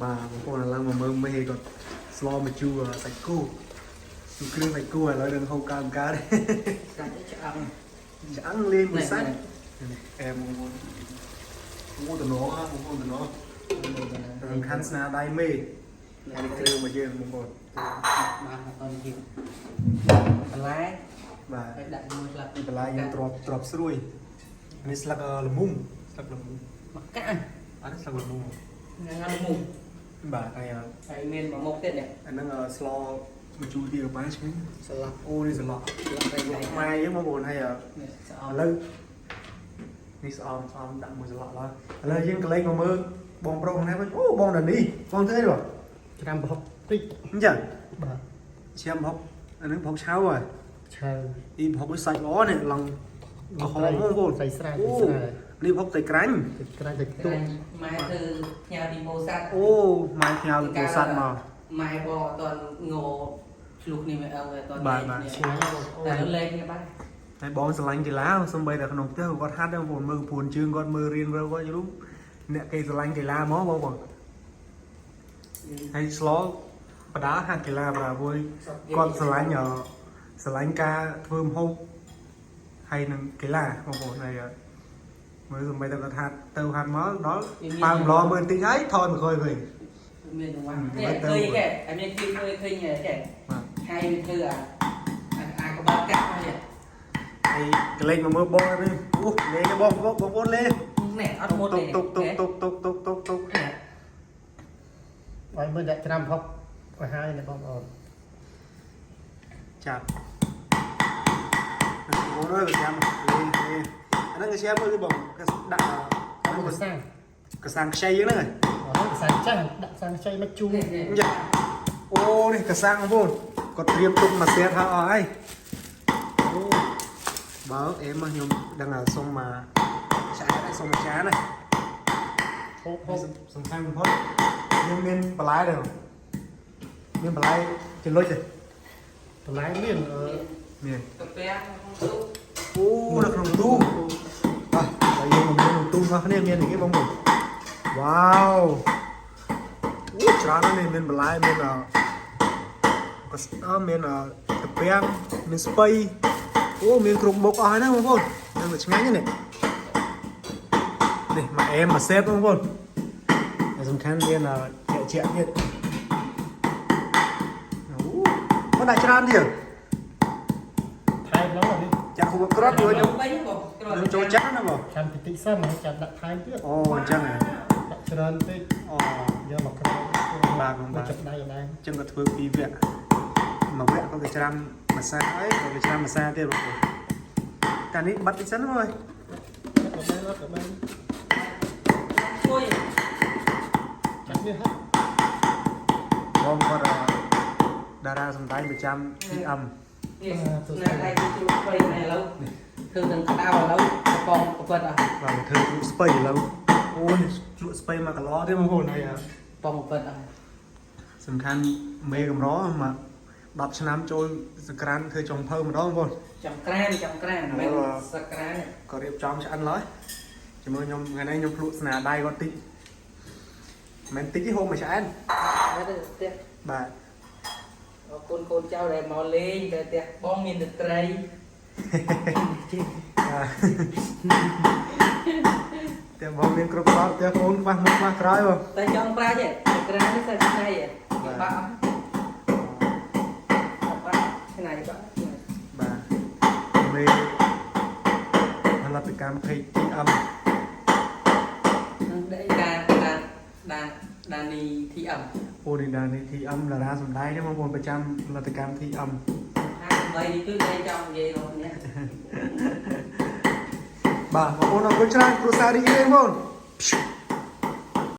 បាទបងប្អូនឥឡូវមកមើលមេគាត់ស្លមកជូរសាច់គោជូរគ្រឿងសាច់គោឥឡូវនឹងហូបកើមកើត សាច់ឆ្អឹង ឆ្អឹងលាយមួយសាច់នេះអែមបងប្អូនអូតំណបងប្អូនតំណសំខាន់ស្នាដៃមេនេះគ្រឿងមកយើងបងប្អូន បានអត់ជាងបន្លែ បាទ ហើយដាក់មួយស្លាប បន្លែយើងទ្របទ្របស្រួយនេះស្លឹកល្មុំស្លឹកល្មុំ មកកាក់ អត់ស្លឹកល្មុំ ងាលមុំ បាទហើយ ហើយមានមួយមុខទៀតនេះ អាហ្នឹងស្លមកជូរទៀតក៏បានឆ្ងាញ់ ស្លាប់ អូនេះស្លក់ ស្លាប់ទៅថ្ងៃ ខ្មែរយើងបងប្អូនហើយ នេះស្អ ឥឡូវនេះស្អំស្អំដាក់មួយស្លក់ឡើយឥឡូវយើងកលេចមកមើលបងប្រុសខាងនេះវិញអូបងដានីបងធ្វើអីបង ច្រាំប្រហុកតិច អញ្ចឹង បាទ ឈាមប្រហុកអាហ្នឹងប្រហុកឆៅហើយ ឆៅ អ៊ីប្រហុកវាសាច់ល្អនេះឡងក្រហមបងប្អូន ใส่ស្រែ អូ ใส่ស្រែ នេះប្រហុកតែក្រាញ់ ใส่ក្រាញ់ใส่ទូ ម៉ែធ្វើផ្ញើពីពោធិ៍សាត់ អូម៉ែផ្ញើពីសัตว์មក ម៉ែបងអត់តងឆ្លុះគ្នាមិនអើអត់ត បាទបាទ ឆ្ងាញ់បងប្អូ តែ ន លេងគ្នាបាទ ហើយបងស្រឡាញ់កីឡាសំបីតែក្នុងផ្ទះគាត់ហាត់ដែរបងប្អូនមើលពួនជើងគាត់មើលរៀងរើគាត់យល់អ្នកគេស្រឡាញ់កីឡាហ្មងបងប្អូនហើយស្លបដាហាត់កីឡាបាមួយគាត់ស្រឡាញ់ស្រឡាញ់ការធ្វើម្ហូបហើយនឹងកីឡាបងប្អូនហើយមើលសំបីតែគាត់ហាត់ទៅហាត់មកដល់ប៉ើម្លមើលបន្តិចហើយថយមកក្រោយវិញ មានចង្វាក់នេះឃើញគេអត់មានឃើញឃើញចេះ បាទ ហើយវាធ្វើអាអាក្បាលកាក់នេះ ហើយកលេចមកមើលបងវិញអូលេងបងបងប្អូនលេង នេះអត់មុតទេ តុកតុកតុកតុកតុកតុកតុក នេះ ឲ្យមើលដាក់ច្រាំប្រហុកឲ្យហើយណាបងប្អូន ចាប់អូនអើយចាំលេងលេងអាហ្នឹងគេចាំមើលបងគេដាក់ មកកសាំង កសាំងខ្ចីហ្នឹងហើយ អត់កសាំងចាស់ដាក់សាំងខ្ចីមកជូរ យ៉ាអូនេះកសាំងបងប្អូនគាត់ត្រៀមទុកមកសៀតហើយអស់ហើយអូបើអេមខ្ញុំដឹងថាសុំមកឆ្អែតហើយសុំមួយចានណា ហូបហូប សំខាន់បំផុតយើងមានបន្លែដែរមានបន្លែចលុចទេ បន្លែមានអឺ មាន កាពះក្នុងទូ អូនៅក្នុងទូបាទហើយយើងមកមើលក្នុងទូរបស់គ្នាមានអីគេបងប្អូនវ៉ាវអូច្រើនណាស់នេះមានបន្លែមានអកស្អមានកាពាំងមានស្ពៃអូមានគ្រប់មុខអស់ហើយណាបងប្អូននឹងតែឆ្ងាញ់ណាស់នេះនេះមកអែមមកសេបបងប្អូនហើយសំខាន់មានជាក់ជាក់ទៀតអូមកដាក់ច្រើនទៀត ថែមឡងនេះ ចាក់គូក្របយកខ្ញុំ វិញបង ខ្ញុំចូលចិត្តណាបង ចាំតិចតិចសិនហើយចាំដាក់ថែមទៀត អូអញ្ចឹងហ៎ ដាក់ច្រើនតិច អូ យកមកក្រោយ បាទបងបាទ ចាប់ដៃអត់ដែរ អញ្ចឹងក៏ធ្វើពីរវគ្គមួយវគ្គក៏គេច្រាំម្សាហើយក៏គេច្រាំម្សាទៀតបងប្អូនកាលនេះបាត់តិចសិនមកហើយ ក៏បានអត់ក៏បាន ជួយ ចាំនេះហ่ะ បងគាត់តារាសម្ដែងប្រចាំ PM នេះស្នាដៃគឺជ្រូកព្រៃណែឥឡូវធ្វើនឹងក្តៅឥឡូវកំប៉ុងប្រពន្ធអស់ បាទធ្វើជ្រក់ស្ពៃឥឡូវអូនេះជ្រក់ស្ពៃមកកន្លទៀតបងប្អូនហើយ ប៉ុងប្រពន្ធអស់ សំខាន់មេកម្រមក10ឆ្នាំចូលសក្រានធ្វើចុងភៅម្ដងបងប្អូន ចំក្រានចំក្រានមិនសក្រាន ក៏រៀបចំឆ្អិនឡើយជាមួយខ្ញុំថ្ងៃនេះខ្ញុំភ្លក់ស្នាដៃគាត់តិចមិនតិចទេហូបមួយឆ្អែន ទៅផ្ទះ បាទ អរគុណកូនចៅដែលមកលេងទៅផ្ទះបងមានតែត្រី តែបងមានគ្រប់គ្រាន់ផ្ទះបងខ្វះមុខខ្វះក្រោយបង តែចង់ប្រាច់ទេក្រាននេះសាច់ឆ្នៃបាក់បាក់ឆ្នៃបាក់ បាទមេផលិតកម្ម page TM នឹងដេដាដាដាដានី TM អូនីដានេះ TM តារាសម្ដែងទេបងប្អូនប្រចាំផលិតកម្ម TM ហា8នេះគឺគេចង់និយាយរបស់អ្នក បាទបងប្អូនអរគុណច្រើនគ្រួសាររីករាយបងប្អូន